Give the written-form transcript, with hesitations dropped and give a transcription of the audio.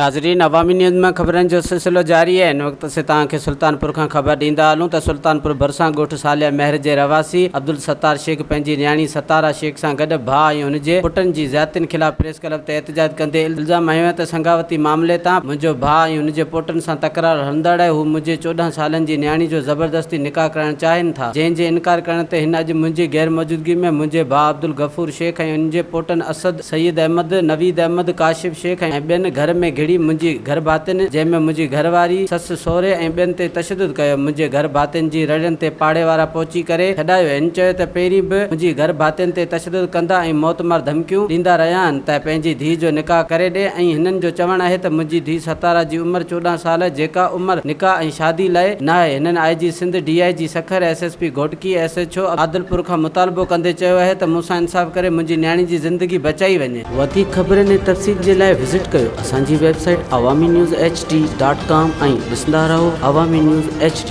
ناظرين عوامي نيوز مان خبرن جو سلسلو جاري آهي هن وقت اسين توهان کي سلطانپور کان خبر ڏيندا هلون ته سلطانپور ڀرسان ڳوٺ صالح مهر جي رهواسي عبدالستار شيخ پنهنجي نياڻي ستاره شيخ سان گڏ ڀاء ۽ هن جي پٽن جي زيادتين خلاف پريس ڪلب تي احتجاج ڪندي الزام هنيو ته سنگاوتي معاملي تان منهنجو ڀاء ۽ هن جي پوٽن سان تڪرار هلندڙ آهي هو منهنجي 14 سالن جي نياڻي جو زبردستي نڪاح ڪرائڻ چاهين ٿا جنهن جي انڪار ڪرڻ تي هن اڄ منهنجي غير موجودگي ۾ منهنجي ڀاء عبدالغفور شيخ ۽ هن جي پوٽن اسد، سيد احمد، نويد احمد، ڪاشف شيخ ۽ ٻين گهر ۾ گهڙي منهنجي گهر ڀاتين جنهن ۾ منهنجي گهر واري، سس، سهري ۽ ٻين تي تشدد ڪيو، منهنجي گهر ڀاتين جي رڙين تي پاڙي وارا پهچي ڪري ڇڏايو، هن چيو ته پهرين به منهنجي گهر ڀاتين تي تشدد ڪندا ۽ موتمار ڌمڪيون ڏيندا رهيا آهن ته پنهنجي ڌيء جو نڪاح ڪري ڏي ۽ هنن جو چوڻ آهي ته منهنجي ڌيء ستارا جي عمر 14 سال جيڪا عمر نڪاح ۽ شادي لاء ناهي، هنن I G Sindh, D I G Sukkur, S S P Ghotki, S H O Adilpur کان مطالبو ڪندي چيو آهي ته مون سان انصاف ڪري منهنجي نياڻي جي زندگي بچائي وڃي. وڌيڪ خبرن ۽ تفصيل جي لاء وزٽ ڪيو اسان جي website Awami news H D dot com ۽ ڏسندا رهو عوامي نيوز ايڇ ڊي.